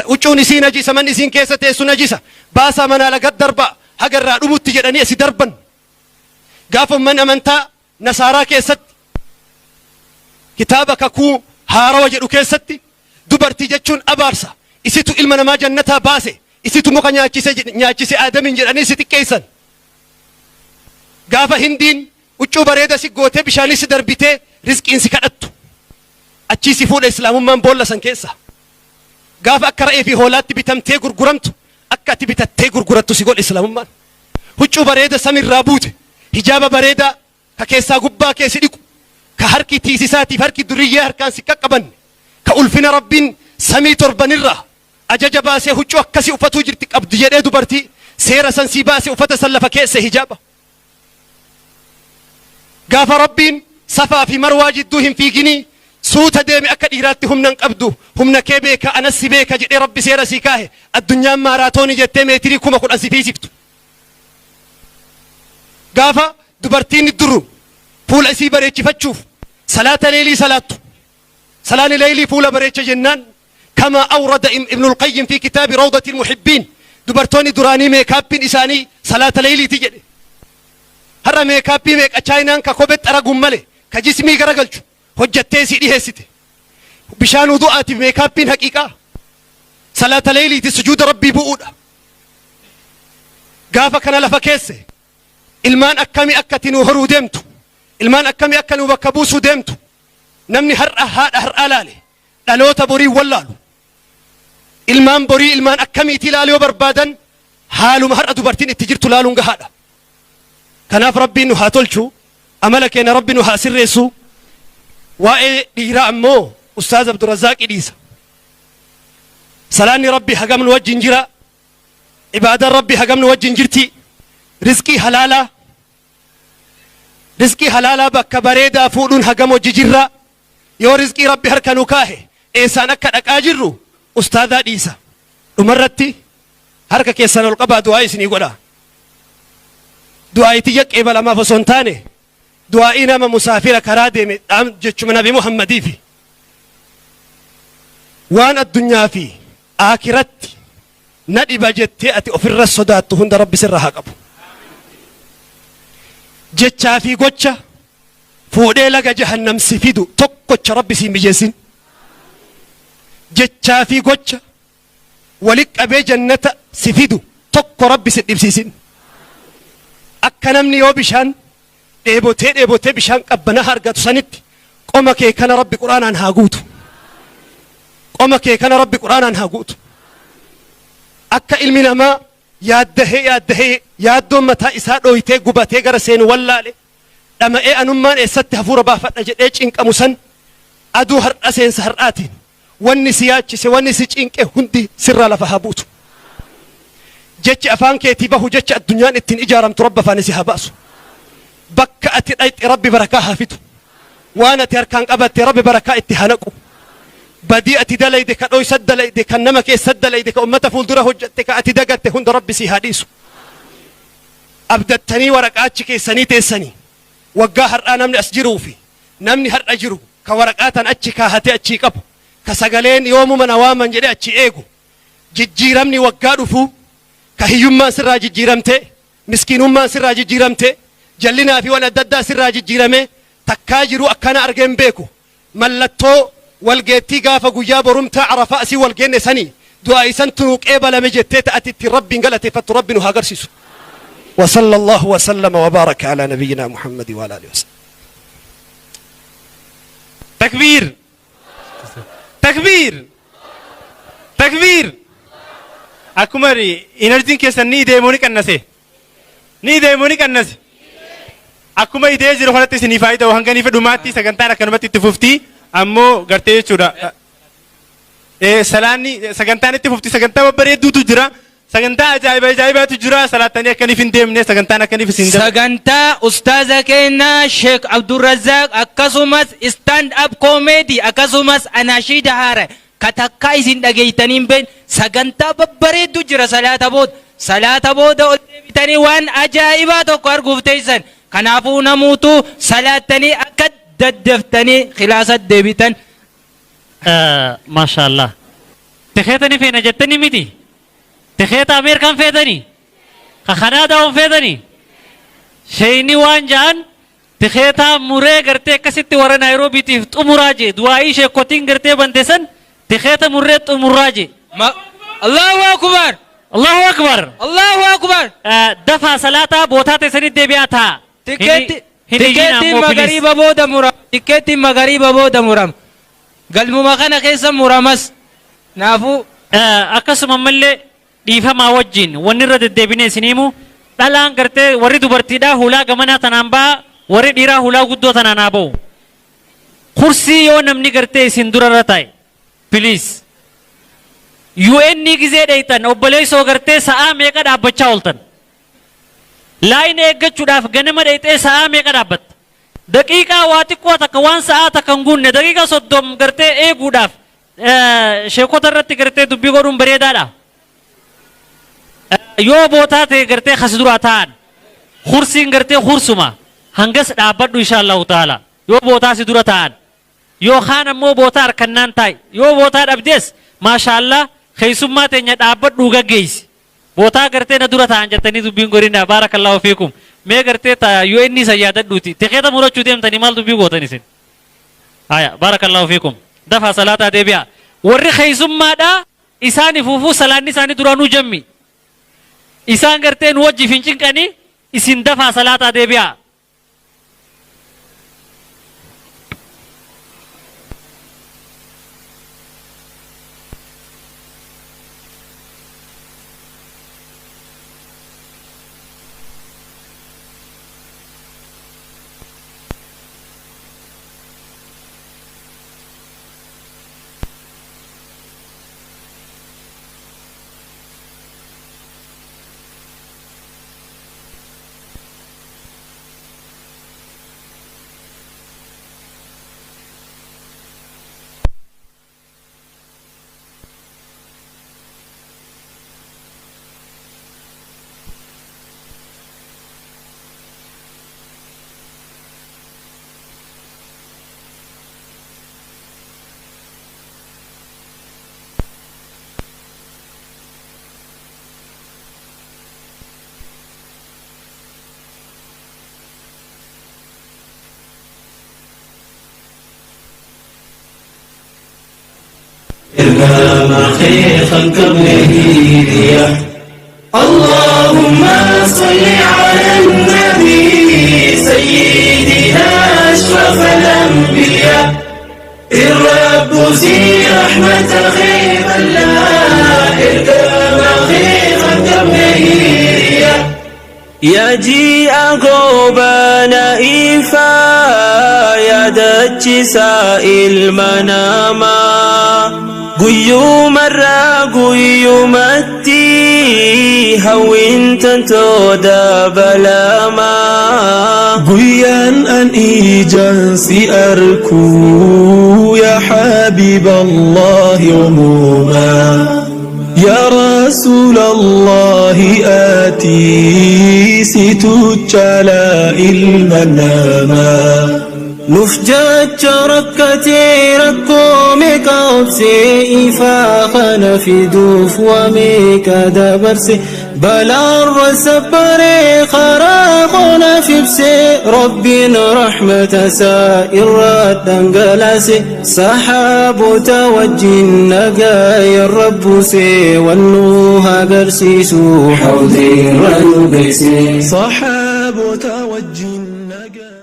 Huccuun isii najisa, manni isiin keessa teessu najisa. Baasaa manaa lagat darbaa haga irraa dhumutti jedhanii asi darban. Gaafa ummanni amantaa Nasaaraa keessatti kitaaba kakuu haarawa jedhu keessatti dubartii jechuun abaarsa. Isitu ilma namaa jannataa baase, isitu muka nyaachise nyaachise Aadamiin jedhanii si xiqqeessan. Gaafa Hindiin huccuu bareeda si gootee bishaanis si darbitee rizqiin si kadhattu. Achii si fuudha Islaamummaan boolla san keessa. Gaafa akka ra'ee fi hoolaatti bitamtee gurguramtu akka ati bitattee gurgurattu si godhe Islaamummaan. Huccuu bareeda samirraa buute, hijaaba bareedaa ka keessaa gubbaa kee si dhiqu, ka harki tiisisaatiif harki duriyyee harkaan si qaqqabanne, ka ulfina Rabbiin samii torbanirraa ajaja baasee huccuu akkasii uffatuu jirti qabdi jedhee dubartii seera san sii baase uffata san lafa keesse hijaaba. Gaafa Rabbiin Safaa fi Marwaa jidduu hin fiiginii suuta deemi akka dhiiraatti humna hin qabdu humna kee beeka anas si beeka jedhee Rabbi seera sii kaahe addunyaan maaraatoonii jettee meetirii 10,000 si fiisiftu. Gaafa dubartiin duru fuula isii bareechifachuuf salaata leelii salaattu. Salaanni leeylii fuula bareecha jennaan kama awrada Ibnul Qayyim fi kitaabi Rawdatil Muhibbiin dubartoonni duraanii meekaappiin isaanii salaata leeyliiti jedhe. Har'a meekaappii meeqa chaayinaan ka kophee xaraguun male ka jismii garagalchu hojjattee isii dhiheessite. Bishaan wudu'aatiif meekaappiin haqiiqaa salaata leeyliiti sujuuda Rabbii bu'uudha. Gaafa kana lafa keesse ilmaan akkamii akka ati nuu horuu deemtu ilmaan akkamii akka nuu bakka buusuu deemtu Namni har'a haadha har'aa laale dhaloota borii wallaalu. Ilmaan borii ilmaan akkamiitii laaluu yoo barbaadan haaluma har'a dubartiin itti jirtu laaluun gahaadha. Kanaaf Rabbiin nu haa tolchu, amala keenya Rabbi nu haa sirreessu. Waa'ee dhiiraa ammoo Ustaaz Abdurrazaaqii dhiisa. Salaanni Rabbi hagam nu wajjin jira, ibaadaan Rabbi hagam nu wajjin jirti, rizqii halaalaa Rizqii halaalaa bakka bareedaa fuudhuun hagam hojji jirra? Yoo rizqii Rabbi harka nu kaahe eessaan akka dhaqaa jirru ustaadaa dhiisa. Dhumarratti harka keessan ol qabaa du'aa'ii isinii godha. Du'aa'ii tiyya qeebalamaaf osoo hin taane du'aa'ii nama musaafira karaa deeme dhaam jechuma Nabi Muhammadiifi. Waan addunyaa fi aakiratti na dhiba jettee ati ofirra sodaattu hunda Rabbi sirra haa qabu. Jechaa fi gocha fuudhee laga jahannam si fidu tokkocha Rabbi siin mijeessin. Jechaa fi gocha wali qabee jannata si fidu tokko Rabbi si dhibsiisin. Akka namni yoo bishaan dheebotee dheebotee bishaan qabbanaa argatu sanitti qoma kee kana Rabbi Qur'aanaan haa guutu. Qoma kee kana Rabbi Qur'aanaan haa guutu. Akka ilmi namaa yaaddahee yaaddahee yaaddoon mataa isaa dhooytee gubatee gara seenu wallaale dhama'ee anummaan eessatti hafuura baafadha jedhee cinqamu san aduu har'a seensa har'aatiin Wanni si yaachise, wanni si cinqe hundi sirraa lafa haa buutu. Jechi afaan keetii bahu jecha addunyaan ittiin ijaaramtu Rabbi afaanii si haa baasu. Bakka ati dhayxe Rabbi barakaa haa fidu. Waan ati harkaan qabatte Rabbi barakaa itti haa naqu. Badii ati dalayde, ka dhoysa dalayde, kan nama keessa dalayde, ka ummata fuuldura hojjatte, ka ati dagatte hunda Rabbi sii haa dhiisu. Abdattanii waraqaa achi keessanii teessanii waggaa har'aa namni as jiruu fi Namni har'a jiru ka waraqaa tan achi kaahatee achii qabu, ka sagaleen yoomuma na waaman jedhee achii eegu, jijjiiramni waggaa dhufuu, ka hiyyummaan sirraa jijjiiramtee, miskiinummaan sirraa jijjiiramtee, jallinaa fi waan adda addaa sirraa jijjiiramee, takkaa jiruu akkanaa argee hin beeku, mallattoo walgeettii gaafa guyyaa borumtaa Arafaa asii wal geenne sanii, du'aa'ii santu nuu qeebalame jettee ta ati ittiin Rabbiin galateeffattu Rabbi nu haa agarsiisu. Wa sallallahu wa sallama wa baaraka alaa nabiyyinaa Muhammadi wa alaa alihi wa sallam. Takbiir! Takbiir! Takbiir! Akkuma inerjiin keessan ni ideemoo ni qannase. Ni ideemoo ni qannase. Akkuma idee jiru kanatti isinii faayidaa hanga ni fedhumaatti sagantaan akkanumatti itti fufti ammoo gartee jechuudha. Salaanni sagantaan itti fufti sagantaa babbareedduutu jira. Sagantaa ajaa'iba ajaa'ibaatu jira. Salaattanii akkaniif hin deemne sagantaan akkaniif isin dabre. Sagantaa ustaaza keenya Sheek Abdurrazzaaq akkasumas stand up comedy akkasumas anashiida haara ka takkaa isin dhageeytanii hin beekne sagantaa babbareeddu jira salaata booda. Salaata booda ol deebitanii waan ajaa'ibaa tokko arguuf teessan. Kanaafuu namuutu salaattanii akka daddaftanii kilaasa deebitan. Maashaallah. Tikeeta ni feena jettanii miti? Tikeeta Ameerikaan feetanii? Ka Kanaadaa hon feetanii? Sheeyni waan ja'an tikeetaa muree gartee akkasitti warra Naayiroobiitiif xumuraa jee du'aa'ii sheekkotiin gartee bante san tikeeta murree xumurraa jee. Allahu Akbar! Allahu Akbar! Allahu Akbar! Dafaa salaataa bootaa teessanitti deebi'aa taa'a. Tikeetti Hin iyyinaa tikeettiin ammoo please. magariiba booda murama. Tikeettiin magariiba booda murama. Galmuma kana keessa muramas. Naafuu. Akkasuma ammallee dhiifamaa wajjiin wanni irra deddeebinee isin himu dhalaan gartee warri dubartiidhaa hulaa gamanaa tanaan ba'a warri dhiiraa hulaa guddoo tanaan haa ba'u. Kursii yoo namni gartee isin dura irra taa'e please UN gizee dheeytan obboleessoo gartee sa'aa meeqa dhaabbachaa ooltan. Laayina eeggachuudhaaf ganama dheeyxee sa'aa meeqa dhaabbatta. Daqiiqaa waa xiqqoo takka waan sa'aa takka hin guunne daqiiqaa 30 gartee eeguudhaaf sheekota irratti gartee dubbii godhuun bareedaadha. Yoo bootaa ta'e gartee kasi duraa taa'an kursiin gartee kursuma hangas dhaabbadhu insha Allahu ta'ala yoo bootaa si dura taa'an yookaan ammoo bootaa harkannaan taa'i yoo bootaa dhabdees maashaallah keessummaa teenya dhaabbadhuu gaggeessi bootaa gartee na dura taa'an jettanii dubbiin godhinaa baarakallaahu fiikum mee gartee ta yoo inni isa yaadadhuuti tikeeta murachuu deemtanii maal dubbii gootan isin. Haya barakallahu fiikum. Dafaa salaataa deebi'aa. Warri keeysummaadhaa isaan ifuufuu salaanni isaanii duraanuu jammi. Isaan gartee nu wajjiif hin cinqanii isin dafaa salaataa deebi'aa. Ergama kee kan qabne hiriya. اللهم صل على النبي سيدنا أشرف الأنبياء الرب زي رحمة خيب الله إرقام خيب التمهيرية يجيء غوبان إيفا يا دجسا المناما Guyyumarraa guyyumatti hawwiin tantoo dabalamaa. Guyyaan an ijaan si arku yaa Habiib Allah yoomumaa yaa Rasuul Allah ati situ caalaa ilma namaa. Nuuf jecha rakkatee rakkoo meeqa obsee ifaa kana fiduuf waa meeqa dabarse balaarra sabbaree karaa qonaaf ibsee rabbiin rahmata isaa irraa dhangalaase sahaabota wajjin nagaaya rabbusee wannuu agarsiisu hawdii irra nu geesse. Sahaabota wajjin nagaaya.